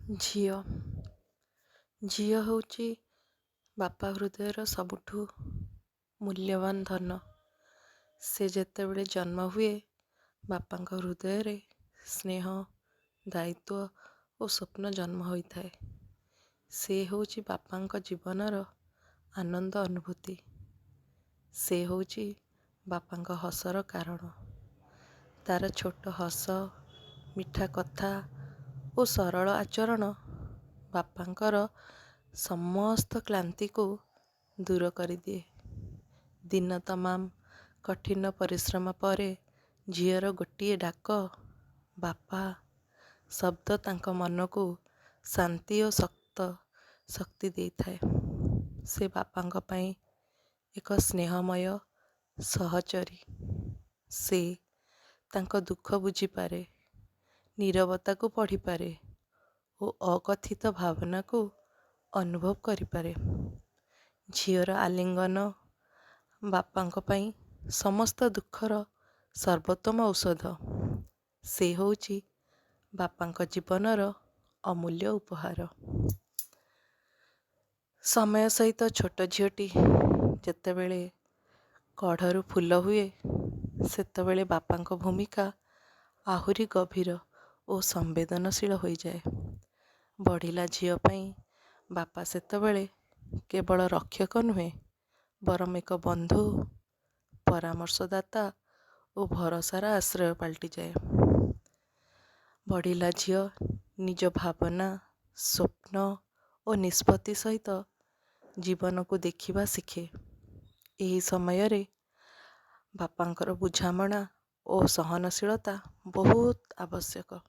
ଝିଅ ଝିଅ ହେଉଛି ବାପା ହୃଦୟର ସବୁଠୁ ମୂଲ୍ୟବାନ ଧନ। ସେ ଯେତେବେଳେ ଜନ୍ମ ହୁଏ, ବାପାଙ୍କ ହୃଦୟରେ ସ୍ନେହ, ଦାୟିତ୍ୱ ଓ ସ୍ୱପ୍ନ ଜନ୍ମ ହୋଇଥାଏ। ସେ ହେଉଛି ବାପାଙ୍କ ଜୀବନର ଆନନ୍ଦ ଅନୁଭୂତି। ସେ ହେଉଛି ବାପାଙ୍କ ହସର କାରଣ। ତା'ର ଛୋଟ ହସ, ମିଠା କଥା ଓ ସରଳ ଆଚରଣ ବାପାଙ୍କର ସମସ୍ତ କ୍ଳାନ୍ତିକୁ ଦୂର କରିଦିଏ। ଦିନ ତମାମ କଠିନ ପରିଶ୍ରମ ପରେ ଝିଅର ଗୋଟିଏ ଡାକ 'ବାପା' ଶବ୍ଦ ତାଙ୍କ ମନକୁ ଶାନ୍ତି ଓ ଶକ୍ତି ଦେଇଥାଏ। ସେ ବାପାଙ୍କ ପାଇଁ ଏକ ସ୍ନେହମୟ ସହଚରୀ। ସେ ତାଙ୍କ ଦୁଃଖ ବୁଝିପାରେ, ନୀରବତାକୁ ପଢ଼ିପାରେ ଓ ଅକଥିତ ଭାବନାକୁ ଅନୁଭବ କରିପାରେ। ଝିଅର ଆଲିଙ୍ଗନ ବାପାଙ୍କ ପାଇଁ ସମସ୍ତ ଦୁଃଖର ସର୍ବୋତ୍ତମ ଔଷଧ। ସେ ହେଉଛି ବାପାଙ୍କ ଜୀବନର ଅମୂଲ୍ୟ ଉପହାର। ସମୟ ସହିତ ଛୋଟ ଝିଅଟି ଯେତେବେଳେ କଢ଼ରୁ ଫୁଲ ହୁଏ, ସେତେବେଳେ ବାପାଙ୍କ ଭୂମିକା ଆହୁରି ଗଭୀର ଓ ସମ୍ବେଦନଶୀଳ ହୋଇଯାଏ। ବଢ଼ିଲା ଝିଅ ପାଇଁ ବାପା ସେତେବେଳେ କେବଳ ରକ୍ଷକ ନୁହେଁ, ବରଂ ଏକ ବନ୍ଧୁ, ପରାମର୍ଶଦାତା ଓ ଭରସାର ଆଶ୍ରୟ ପାଲଟିଯାଏ। ବଢ଼ିଲା ଝିଅ ନିଜ ଭାବନା, ସ୍ୱପ୍ନ ଓ ନିଷ୍ପତ୍ତି ସହିତ ଜୀବନକୁ ଦେଖିବା ଶିଖେ। ଏହି ସମୟରେ ବାପାଙ୍କର ବୁଝାମଣା ଓ ସହନଶୀଳତା ବହୁତ ଆବଶ୍ୟକ।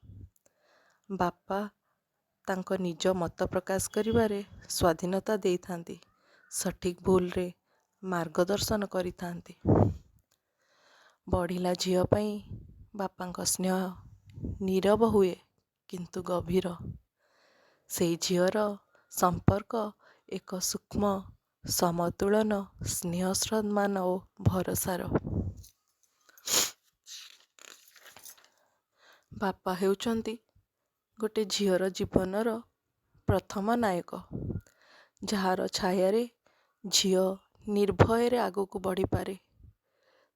ବାପା ତାଙ୍କ ନିଜ ମତ ପ୍ରକାଶ କରିବାରେ ସ୍ୱାଧୀନତା ଦେଇଥାନ୍ତି, ସଠିକ୍ ଭୁଲରେ ମାର୍ଗଦର୍ଶନ କରିଥାନ୍ତି। ବଢ଼ିଲା ଝିଅ ପାଇଁ ବାପାଙ୍କ ସ୍ନେହ ନୀରବ ହୁଏ, କିନ୍ତୁ ଗଭୀର। ସେଇ ଝିଅର ସମ୍ପର୍କ ଏକ ସୂକ୍ଷ୍ମ ସମତୁଳନ, ସ୍ନେହ, ସମ୍ମାନ ଓ ଭରସାର। ବାପା ହେଉଛନ୍ତି ଗୋଟେ ଝିଅର ଜୀବନର ପ୍ରଥମ ନାୟକ, ଯାହାର ଛାୟାରେ ଝିଅ ନିର୍ଭୟରେ ଆଗକୁ ବଢ଼ିପାରେ।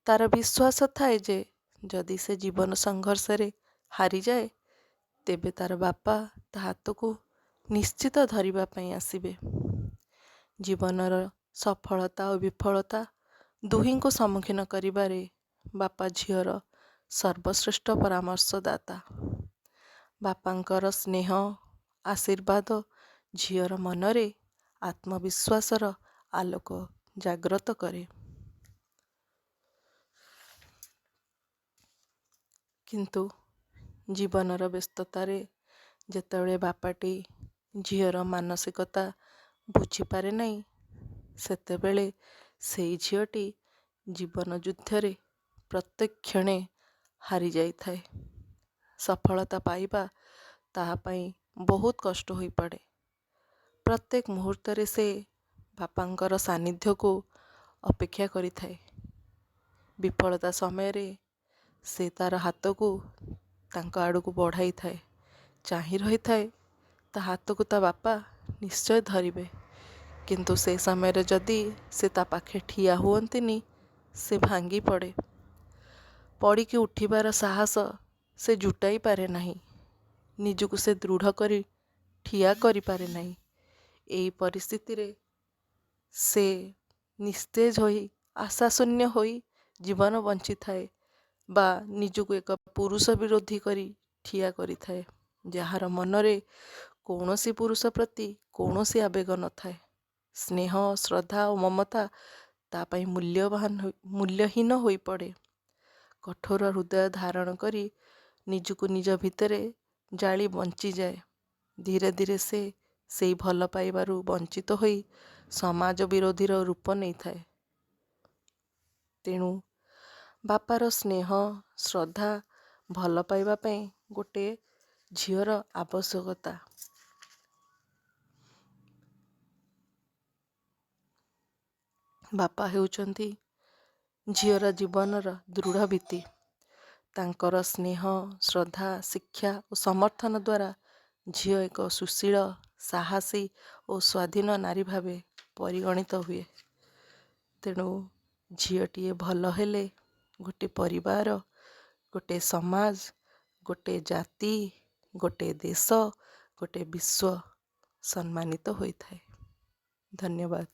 ତା'ର ବିଶ୍ୱାସ ଥାଏ ଯେ ଯଦି ସେ ଜୀବନ ସଂଘର୍ଷରେ ହାରିଯାଏ, ତେବେ ତା'ର ବାପା ତା ହାତକୁ ନିଶ୍ଚିତ ଧରିବା ପାଇଁ ଆସିବେ। ଜୀବନର ସଫଳତା ଓ ବିଫଳତା ଦୁହିଁଙ୍କୁ ସମ୍ମୁଖୀନ କରିବାରେ ବାପା ଝିଅର ସର୍ବଶ୍ରେଷ୍ଠ ପରାମର୍ଶଦାତା। ବାପାଙ୍କର ସ୍ନେହ, ଆଶୀର୍ବାଦ ଝିଅର ମନରେ ଆତ୍ମବିଶ୍ୱାସର ଆଲୋକ ଜାଗ୍ରତ କରେ। କିନ୍ତୁ ଜୀବନର ବ୍ୟସ୍ତତାରେ ଯେତେବେଳେ ବାପାଟି ଝିଅର ମାନସିକତା ବୁଝିପାରେ ନାହିଁ, ସେତେବେଳେ ସେଇ ଝିଅଟି ଜୀବନ ଯୁଦ୍ଧରେ ପ୍ରତ୍ୟେକ କ୍ଷଣେ ହାରିଯାଇଥାଏ। ସଫଳତା ପାଇବା ତାହା ପାଇଁ ବହୁତ କଷ୍ଟ ହୋଇପଡ଼େ। ପ୍ରତ୍ୟେକ ମୁହୂର୍ତ୍ତରେ ସେ ବାପାଙ୍କର ସାନ୍ନିଧ୍ୟକୁ ଅପେକ୍ଷା କରିଥାଏ। ବିଫଳତା ସମୟରେ ସେ ତା'ର ହାତକୁ ତାଙ୍କ ଆଡ଼କୁ ବଢ଼ାଇଥାଏ, ଚାହିଁ ରହିଥାଏ ତା ହାତକୁ ତା ବାପା ନିଶ୍ଚୟ ଧରିବେ। କିନ୍ତୁ ସେ ସମୟରେ ଯଦି ସେ ତା ପାଖେ ଠିଆ ହୁଅନ୍ତିନି, ସେ ଭାଙ୍ଗି ପଡ଼େ। ପଡ଼ିକି ଉଠିବାର ସାହସ ସେ ଜୁଟାଇ ପାରେ ନାହିଁ। ନିଜକୁ ସେ ଦୃଢ଼ କରି ଠିଆ କରିପାରେ ନାହିଁ। ଏହି ପରିସ୍ଥିତିରେ ସେ ନିସ୍ତେଜ ହୋଇ, ଆଶାଶୂନ୍ୟ ହୋଇ ଜୀବନ ବଞ୍ଚିଥାଏ ବା ନିଜକୁ ଏକ ପୁରୁଷ ବିରୋଧୀ କରି ଠିଆ କରିଥାଏ, ଯାହାର ମନରେ କୌଣସି ପୁରୁଷ ପ୍ରତି କୌଣସି ଆବେଗ ନଥାଏ। ସ୍ନେହ, ଶ୍ରଦ୍ଧା ଓ ମମତା ତା ପାଇଁ ମୂଲ୍ୟବାନ ମୂଲ୍ୟହୀନ ହୋଇପଡ଼େ। କଠୋର ହୃଦୟ ଧାରଣ କରି ନିଜକୁ ନିଜ ଭିତରେ ଜାଳି ବଞ୍ଚିଯାଏ। ଧୀରେ ଧୀରେ ସେ ସେଇ ଭଲ ପାଇବାରୁ ବଞ୍ଚିତ ହୋଇ ସମାଜ ବିରୋଧୀର ରୂପ ନେଇଥାଏ। ତେଣୁ ବାପାର ସ୍ନେହ, ଶ୍ରଦ୍ଧା, ଭଲ ପାଇବା ପାଇଁ ଗୋଟେ ଝିଅର ଆବଶ୍ୟକତା। ବାପା ହେଉଛନ୍ତି ଝିଅର ଜୀବନର ଦୃଢ଼ ଭିତ୍ତି। ତାଙ୍କର ସ୍ନେହ, ଶ୍ରଦ୍ଧା, ଶିକ୍ଷା ଓ ସମର୍ଥନ ଦ୍ୱାରା ଝିଅ ଏକ ସୁଶୀଳ, ସାହସୀ ଓ ସ୍ଵାଧୀନ ନାରୀ ଭାବେ ପରିଗଣିତ ହୁଏ। ତେଣୁ ଝିଅଟିଏ ଭଲ ହେଲେ ଗୋଟେ ପରିବାର, ଗୋଟେ ସମାଜ, ଗୋଟେ ଜାତି, ଗୋଟେ ଦେଶ, ଗୋଟେ ବିଶ୍ଵ ସମ୍ମାନିତ ହୋଇଥାଏ। ଧନ୍ୟବାଦ।